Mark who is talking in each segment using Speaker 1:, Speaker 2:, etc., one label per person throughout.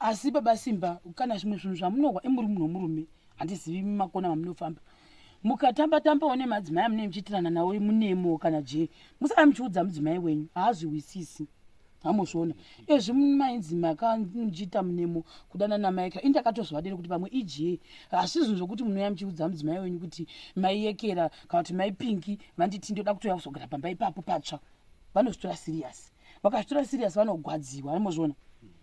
Speaker 1: Asi baba Simba, kana zvimwe zvinhu zvamunohwa imuri munhu womurume, handizivi makona mamunofamba. Mukatamba tambawo nemadzimai amunenge muchiitirana nawo munemo kana jee, musava muchiudza mudzimai wenyu, haazvihwisisi. Hamuzviona. Ezvi mainzi makamuchiita munemo kudana namaika, ini ndakatozovadero kuti pamwe ijee. Asi zvinhu zvokuti munouya muchiudza mudzimai wenyu kuti maiyekera kana kuti maipinki vanditi ndoda kutouya kuzogara pamba ipapo patsva. Vanozvitora serious. Vakazvitora serious vanogwadziwa, hamuzviona.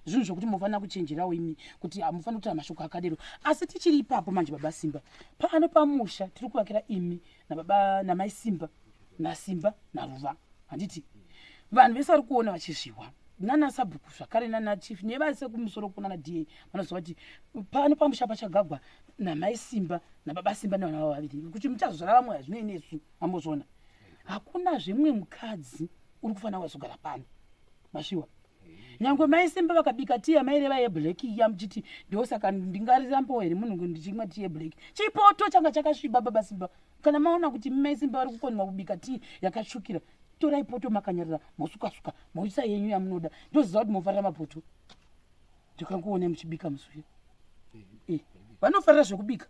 Speaker 1: Zvinhu zvokuti munofanira kuchenjerawo imi kuti hamufaniri kutaura mashoko akadero. Asi tichiri ipapo manje baba Simba, pano pamusha tiri kuvakira imi nababa namai Simba naSimba naRuva, handiti? Vanhu vese vari kuona vachizviwa nana sabhuku zvakare nana chief nevese kumusoro kunana DA vanoziva kuti pano pamusha pachagagwa namai Simba nababa Simba nevana vavo vaviri, kuti muchazozvara vamwe hazvinei nesu, ambozviona. Hakuna zvemumwe mukadzi uri kufanira kuzogara pano, masviwa. Nyangwe mai Simba vakabika tii yamaireva yeblack iya muchiti ndosaka ndingarirambawo here munhu ndichimwa tii yeblack. Chipoto changa chakasviba baba Simba. Kana maona kuti mai Simba vari kukonwa kubika tii yakatsvukira, torai poto makanyarara mosukasuka moisa yenyu yamunoda. Ndoziva kuti mofarira mapoto. Ndikangoona muchibika musi uya. Eh, vanofarira zvekubika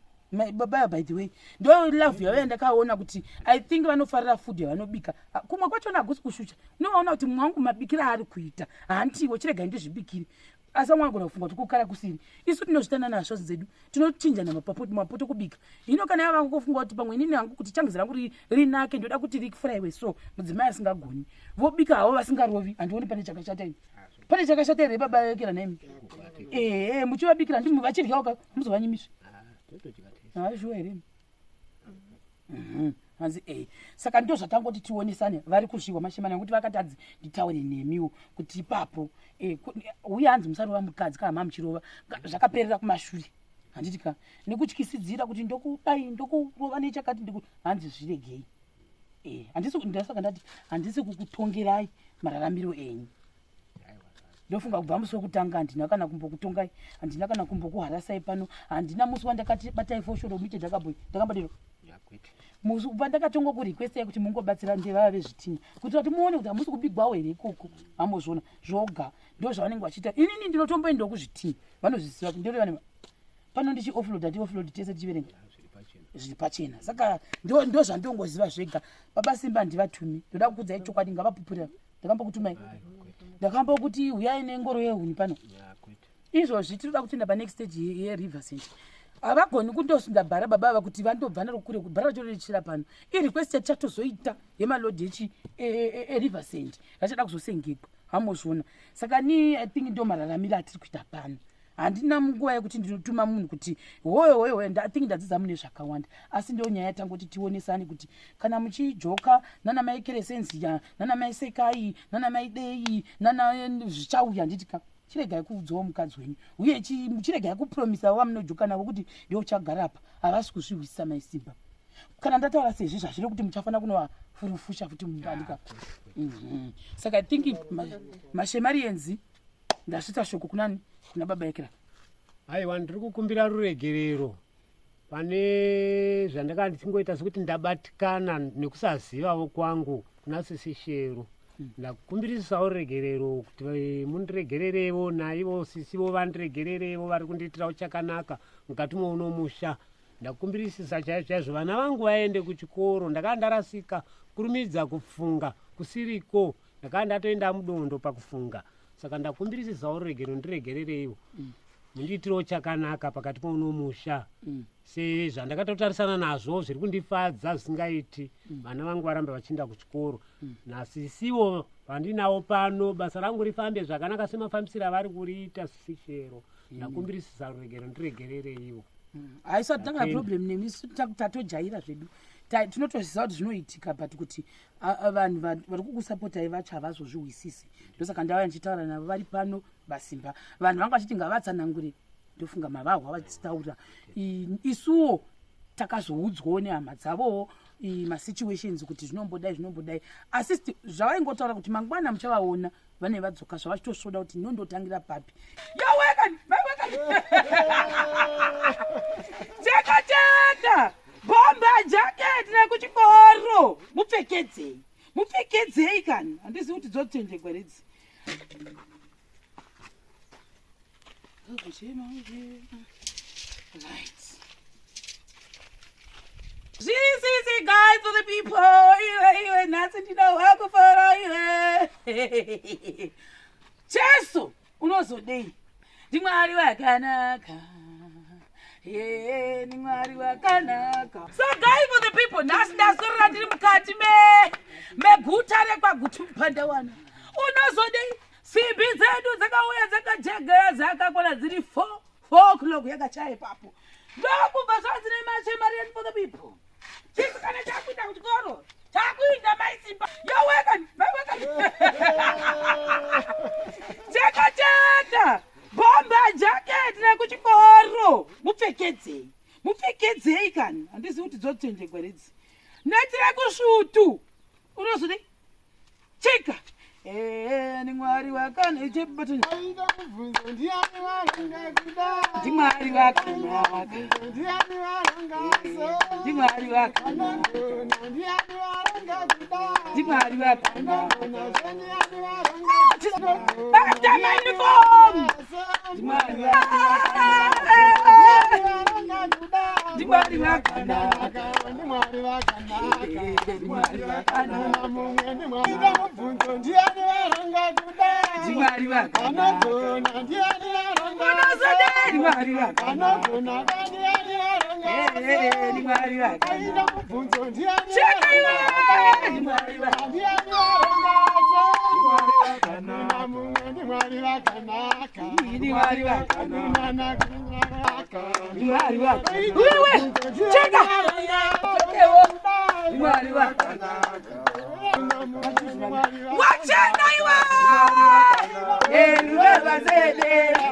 Speaker 1: baba, by the way ndo love yavo yandakaona kuti I think vanofarira food yavanobika. Kumwe kwachona hakusi kushucha, unovaona kuti mumwe wangu mabikiro aari kuita hantiwo, chiregai ndizvibikire. Asi vamwe vanogona kufunga kuti kukara kusiri. Isu tinozvitana nazvo dzedu, tinochinjana mapoto kubika. Hino kana yava kufunga kuti pamwe inini hangu kuti changizi rangu rinake ndoda kuti rifuraiwe, so mudzimai asingagoni vobika havo vasingarovi, handioni pane chakashata ini. Pane chakashata here baba vekera nemi? Ehe, muchivabikira ndimi vachiryawo ka, muzovanyimiswi haashuwa here? Hanzi e saka ndo zvatangoti tionesane. Vari kuzviwa mashemani nekuti vakati nditaure nemiwo kuti ipapo uye hanzi musarova mukadzi kana mamuchirova zvakaperera kumashure, handiti ka? Nekutyisidzira kuti ndokudai ndokurova nechakati ndiku, hanzi zviregei. Handisi ndasaka ndati handisi kukutongerai mararamiro enyu. Ndofunga kubva musi wekutanga handina kana kumbokutongai, handina kana kumbokuharasai pano, handina musi wandakati batai foshoro muite dhakaboi ndakambodero. Musi pandakatonga kurequestai kuti mungobatsira ndevava vezvitina kuitira kuti muone kuti hamusi kubigwawo here ikoko, hambozviona zvoga ndo zvavanenge vachiita. Inini ndinotomboendawo kuzvitina, vanozviziva kuti ndoreva pano ndichi offload ati offload tese tichiverenga zviri pachena. Saka ndo zvandongoziva zvega. Baba Simba handivatumi, ndoda kukudzai chokwadi, ngavapupurira. Ndakambokutumai, ndakambokuti huyai nengoro yehuni pano. Izvozvi tinoda kutoenda panext stage yeriver center. Havagoni kundosunda bhara baba ava kuti vandobva naro kure, bhara racho richira pano. Irequest yatichatozoita yemalodhi echi eriver center rachada kuzosengekwa, hamozviona. Saka ni I think ndo mararamiro atiri kuita pano. Handina nguva yekuti ndinotuma munhu kuti hoyo hoyo hoyo. I think ndadzidza mune zvakawanda, asi ndo nyaya yatangoti tionesane kuti kana muchijoka nana mai Keresenziya nana mai Sekai nana mai Dei nana zvichauya, handiti ka? Chiregai kuudzawo mukadzi wenyu, uye chiregai kupromisa vamunojoka navo kuti ndo uchagara apa. Havasi kuzvihwisisa mai Simba. Kana ndataura sezvi zvazviri kuti muchafanira kunovafurufusha futi mubandika. Saka I think mashemarienzi ndasvitsa shoko kunani, kuna baba Ekera.
Speaker 2: Aiwa, ndiri kukumbira ruregerero pane zvandakanga ndichingoita sekuti ndabatikana nekusazivawo kwangu kuna sisi Shero. Ndakumbirisisawo ruregerero kuti mundiregererewo, naivo sisivo vandiregererewo, vari kundiitirawo chakanaka mukati mouno musha. Ndakumbirisisa chaizvo chaizvo vana vangu vaende kuchikoro. Ndakanga ndarasika kurumidza kufunga kusiriko, ndakanga ndatoenda mudondo pakufunga. Saka ndakumbirisisawo ruregero, ndiregerereiwo, mundiitirewo chakanaka pakati pouno musha. Sezvandakatotarisana nazvo zviri kundifadza zvisingaiti, vana vangu varambe vachienda kuchikoro, nasisivo vandinawo pano, basa rangu rifambe zvakanaka semafambisiro avari kuriita sisi Shero. Ndakumbirisisa ruregero, ndiregerereiwo.
Speaker 1: Haisati tanga problem nemi isu, tatojaira zvedu. Tinotoziva kuti zvinoitika, but kuti vanhu vari kukusapotai vacho havazozvihwisisi. Ndosaka ndauya ndichitaura navo vari pano vaSimba. Vanhu vanga vachiti ngavatsanangure, ndofunga mavahwa vachitaura. Isuwo takazoudzwawo nehama dzavowo masituations kuti zvinombodai zvinombodai, asi zvavaingotaura kuti mangwana muchavaona vane vadzoka, zvavachitosvoda kuti nondotangira papi. Yowekani maiwekani, cheka cheka bomba jacket rekuchikoro, mupfekedzei, mupfekedzei kani. Handizivi kuti dzochenjegwa redzi. Right. Zviri guys for the people. Iwe iwe nhasi ndinohwa kufara iwe. Jesu unozodei? NdiMwari wakanaka. Ye, ndiMwari wakanaka. So guys for the people, nhasi ndaswera ndiri mukati me meguta rekwaGutu Mupandawana. Unozodei? Simbi dzedu dzakauya dzakajegera dzakakwana dziri 4 4 o'clock yakachaya ipapo. Ndokubva zvanzi nemachemarian for the people. Chisu kana chakuinda kuchikoro. Chakuinda maisimba. Yoweka, maiweka. Cheka cheka. Bomber jacket rekuchikoro. Mupfekedzei. Mupfekedzei kani. Handizivi kuti dzotendegwa redzi. Neti rekusvutu. Unozodei? Cheka. Eh, ni Mwari wakanaka.
Speaker 3: Aida mubvunzo ndiani varonga kuda
Speaker 1: Ndimwari wakanaka.
Speaker 3: ndiani varonga so
Speaker 1: Ndimwari wakanaka.
Speaker 3: anogona ndiani varonga kuda
Speaker 1: Ndimwari wakanaka.
Speaker 3: anogona zvendiani varonga
Speaker 1: Bata uniform. Ndimwari wakanaka. Ndimwari wakanaka.
Speaker 3: ndimwari vakanaka
Speaker 1: Ndimwari wakanaka.
Speaker 3: mumwe ndimwari mubvunzo ndiani varonga kuda
Speaker 1: Ndimwari wakanaka.
Speaker 3: anogona ndiani varonga
Speaker 1: Unozodei? Ndimwari wakanaka.
Speaker 3: anogona ndiani varonga
Speaker 1: Eh, Ndimwari wakanaka.
Speaker 3: aida mubvunzo ndiani
Speaker 1: Cheka iwe. Ndimwari wakanaka.
Speaker 3: ndiani varonga kuna mumwe ndimwari vakanaka
Speaker 1: Ndimwari wakanaka.
Speaker 3: Kunana
Speaker 1: Ndimwari wakanaka. Iwe. Cheka. Chekewo. Ndimwari wakanaka. Wachena iwe. Eruva vasedera.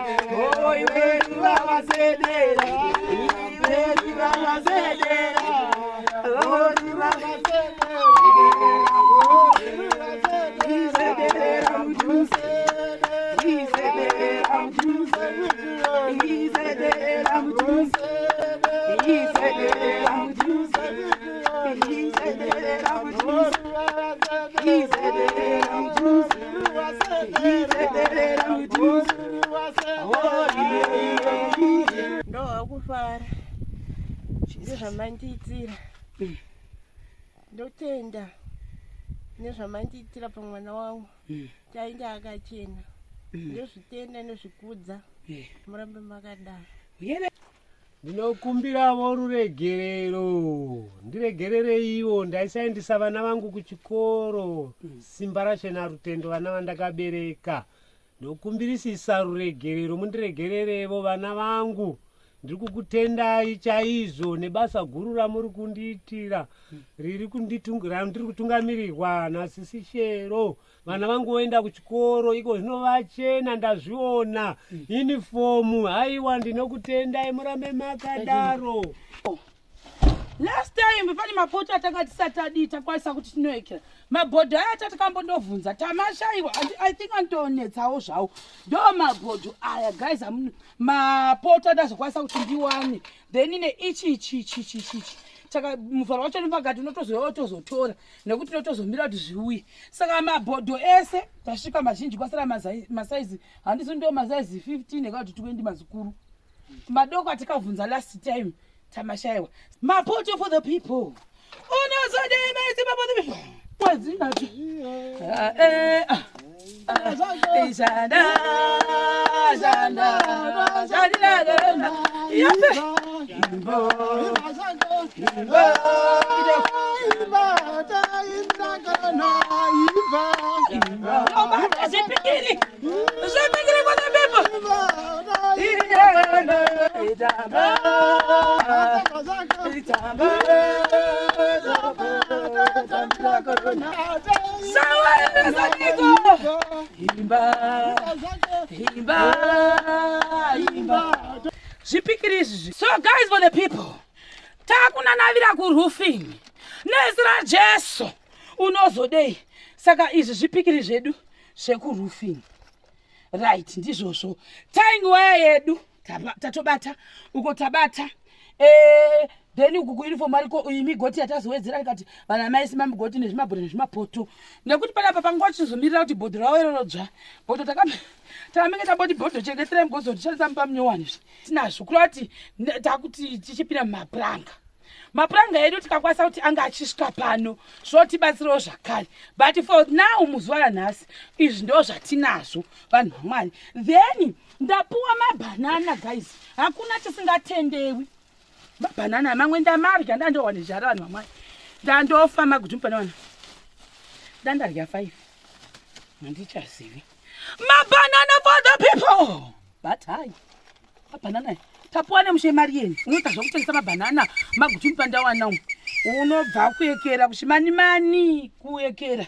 Speaker 1: Oh, iwe ruva vasedera. Iwe ruva vasedera. Oh, ruva Isedera mudhuze. Isedera mudhuze. Isedera mudhuze. Isedera mudhuze. Isedera mudhuze. Isedera mudhuze. Isedera mudhuze. Oh, iwe.
Speaker 4: Ndohwa kufara nezvamandiitira. Ndotenda nezvamandiitira pamwana wangu. Tainge akachena. Ndozvitenda, ndozvikudza. Murambe makadaro.
Speaker 1: Uyele.
Speaker 2: Ndinokumbiravo ruregerero, ndiregerereiwo. Ndaisaendesa vana vangu kuchikoro. Simba rachena, Rutendo, vana vandakabereka. Ndokumbirisisa ruregerero, mundiregererevo vana vangu. Ndiri kukutendai chaizvo nebasa guru ramuri kundiitira, riri randiri kutungamirirwa nasisi Shero. Vana vangu voenda kuchikoro iko zvino, vachena, ndazviona uniform. Haiwa, ndinokutendai, murambe makadaro.
Speaker 1: Last time pane mapoto atanga tisati tadii takwanisa kuti tinoekera mabhodho aya tatakambondobvunza tamashayiwa. I think anotonetsawo zvawo, ndo mabhodho aya, guys. Mapoto andazokwanisa kuti ndiwane, then neichi ichi ichi ichi ichi ichi saka muvharo wacho nepakati unotozouya utozotora nekuti unotozomira kuti zviuye. Saka mabhodho ese tasvika mazhinji, kwasara masaizi, handisi ndo masaizi 15 eka kuti 20 mazikuru madoko atikabvunza last time tamashayiwa. Mapoto for the people, unozodei maisi for the people mwedzi nacho. Ah, eh, ah, ah. Shanda, shanda, shanda, yape. Imbo, imbo, imbo. Obata zvipikiri, zvipikiri for the people. Itamba, itamba, Sawa, Saniko. Imba, imba, imba. Zvipikiri izvi. So guys for the people, takunanavira kuroofing nezita raJesu. Unozodei? Saka izvi zvipikiri zvedu zvekuroofing, right? Ndizvozvo. Tying wire yedu tatobata uko, tabata. Eh, then uku kuuniform ariko iyi migoti yatazowedzera tikati vana mai sima migoti nezvimabhodho nezvimapoto nekuti panapa panguva tichizomirira kuti bhodho ravo iroro dzva bhodho takamenge tamboti bhodho chengeterai mugozotishandisa mupa munyowani izvi tinazvo kureva kuti takuti tichipinda mumapuranga mapuranga edu tikakwanisa kuti anga achisvika pano zvotibatsirawo zvakare but for now muzuva ranhasi izvi ndo zvatinazvo vanhu vamwari then ndapuwa mabhanana guys hakuna chisingatendewi mabhanana mamwe ndamarya ndandohwa nezhara vanhu vamwari ndandofa maguti mupana vana ndandarya 5 handichazivi mabhanana for the people but hai mabhanana tapuwa nemushe mari yenyu unoita zvekutengesa mabhanana maguti mupandawana umu unobva kuekera kuchimanimani kuekera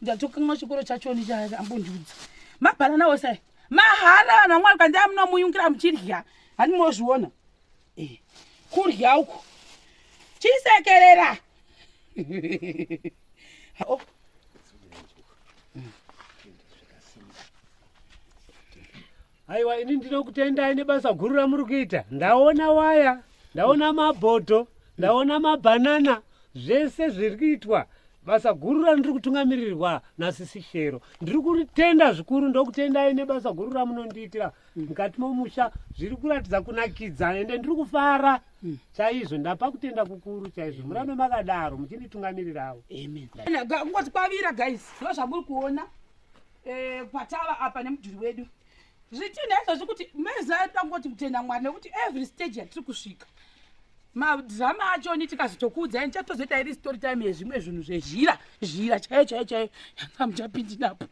Speaker 1: ndatokanwa chikoro chachoni chaambondiudza mabhanana ose aya mahara vanhu vamwari kanzi amunomuyungira muchirya hani mozviona eh, kurya uku chisekerera oh.
Speaker 2: Aiwa ini ndinokutendai nebasa guru ramuri kuita. Ndaona waya, ndaona mabhodho, ndaona mabhanana, zvese zviri kuitwa. Basa guru randiri kutungamiririrwa nasisi Shero. Ndiri kuritenda zvikuru ndokutendai nebasa guru ramunondiitira mukati momusha. Zviri kuratidza kunakidza ende ndiri kufara chaizvo. Ndapa kutenda kukuru chaizvo. Murambe makadaro muchinditungamirirawo.
Speaker 1: Amen. Kungoti kwavira guys, ndozvamuri kuona. Eh, patava apa nemudhuri wedu zvitinha izvozvi kuti meza tangoti kutenda mwari nekuti every stage yatiri kusvika madrama acho ni tikazotokuudzai ndichatozoita iri story time yezvimwe zvinhu zvezhira zhira chaiyo chaiyo chaiyo yanga muchapindi napo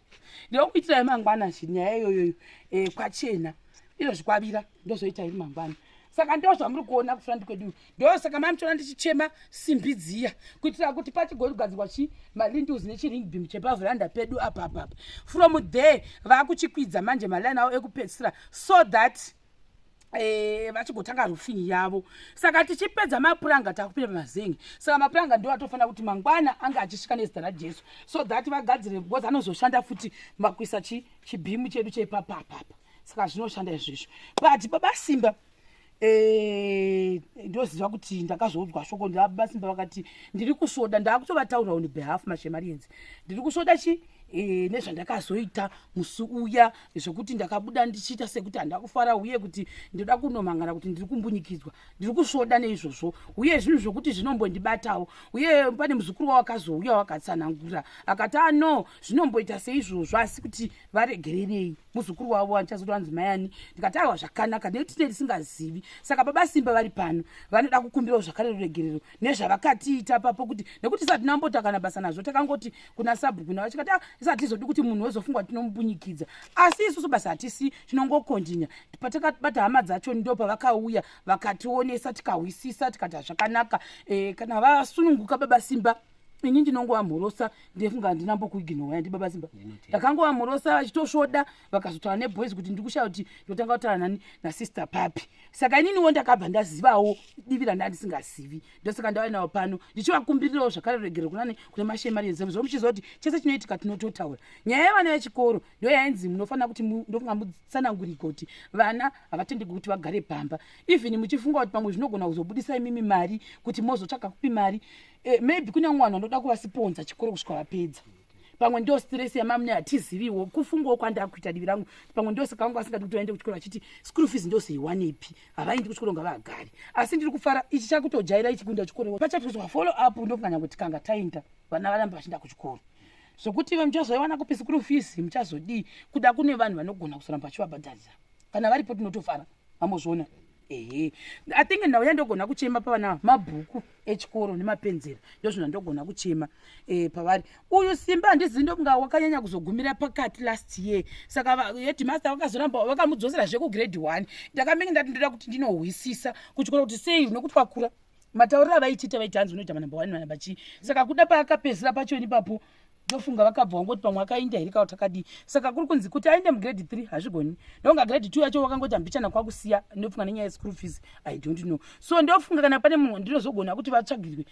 Speaker 1: ndinokuitirai mangwana nyaya iyoyoyo eh, kwachena izvo zvikwavira ndozoita iri mangwana saka ndo zvamuri kuona kufront kwedu ndosaka mamuchiona ndichichema simbi dziya kuitira kuti pachigogadzirwa chi malindus nechiring beam chepavhuranda pedu apa apa apa from there vakuchikwidza manje maline avo ekupedzisira so that eh, vachigotanga roofing yavo saka tichipedza mapuranga takupinda pamazenge saka mapuranga ndo atofanira kuti mangwana ange achisvika nezita rajesu so that vagadzire because anozoshanda futi makuisa chibhimu chedu chepapapapa saka zvinoshanda izvezvo but baba simba eh, ndoziva kuti ndakazoudzwa shoko ndababa simba vakati ndiri kusvoda ndakutovataurira on behalf mashemarienzi ndiri kusvoda chi e, nezvandakazoita musi uya zvekuti ndakabuda ndichiita sekuti handina kufara uye kuti ndoda kunomhangana kuti ndiri kumbunyikidzwa ndiri kusvoda neizvozvo uye zvinhu zvokuti zvinombondibatawo uye pane muzukuru wawakazouya wakatsanangura akati ano ah, zvinomboita seizvozvo asi kuti varegererei muzukuru wavo andichazoti vanzi mai ani ndikati aiwa zvakanaka nekuti tine tisingazivi saka baba simba vari pano vanoda kukumbirawo zvakare ruregerero nezvavakatiita papo kuti nekuti isati tinambota kana basa nazvo takangoti kuna sabhuku navo chikati ah, isati tizodi kuti munhu wezofungwa tinomubunyikidza asi isusu basa hatisi tinongokondinya patakabata hama dzacho ndo pavakauya vakationesa tikahwisisa tikati hazvakanaka e, kana vasununguka baba simba ini ndinongovamhorosa ndefunga handina mbokuiginowa yandi baba simba ndakangovamhorosa vachitosvoda vakazotaura neboys kuti ndiri kushaya kuti ndotanga kutaura nani nasister papi saka ininiwo ndakabva ndazivawo divi randa ndisingazivi ndosaka ndauya navo pano ndichivakumbirirawo zvakare ruregero kunani kune mashemari ezemo muchiziva kuti chese chinoitika tinototaura nyaya yevana vechikoro ndo yainzi munofanira kuti ndofunga mutsananguriko kuti vana havatendeki kuti vagare pamba even muchifunga kuti pamwe zvinogona kuzobudisa imimi mari kuti mozotsvaga kupi mari eh, maybe kune vamwe vanhu vanoda kuvasiponza chikoro kusvika vapedza pamwe ndo stress yamamune hatiziviwo kufungawo kwandakuita divi rangu pamwe ndosaka vangu vasingadi kuti vaende kuchikoro vachiti school fees ndozoiwanepi havaendi kuchikoro ngavagare asi ndiri kufara ichi chakutojaira ichi kuenda kuchikoro pachatoitwa follow up ndofunga nyange tikanga taenda vana varamba vachienda kuchikoro zvokuti muchazoiwana kupi school fees muchazodii kuda kune vanhu vanogona kuzoramba vachivabhadharira kana varipo tinotofara vambozviona ehe i think nhau yandogona kuchema pavana mabhuku echikoro nemapenzera ndozvinhu zvandogona kuchema e, pavari uyu simba handizivi ndokunga wakanyanya kuzogumira pakati last year saka headmaster vakazoramba vakamudzosera zvekugrade one ndakamenge ndati ndoda kuti ndinohwisisa kuchikoro kuti sei nokuti wakura matauriro avaitiita vaiti hanzi unoita manumber one manumber chii saka kuda paakapedzisira pacho ipapo ndofunga vakabva wangoti pamwe akainda here kana takadii saka kuri kunzi kuti aende mugrade 3 hazvigoni ndonga grade 2 yacho wakangoti hambichana kwakusiya ndofunga nenyaya yeschool fees i don't know so ndofunga kana pane munhu ndinozogona kuti vatsvagirwe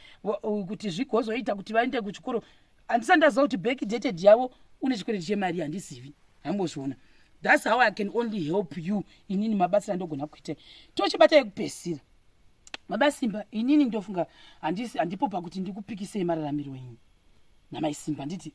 Speaker 1: kuti zvigozoita kuti vaende kuchikoro handisati ndaziva kuti back dated yavo une chikwereti chemari handizivi hambozviona thats how i can only help you inini mabatsira andogona kuita tochibata yekupesira. Baba Simba, inini ndofunga handipo pakuti ndikupikisei mararamiro enyu namai Simba, nditi.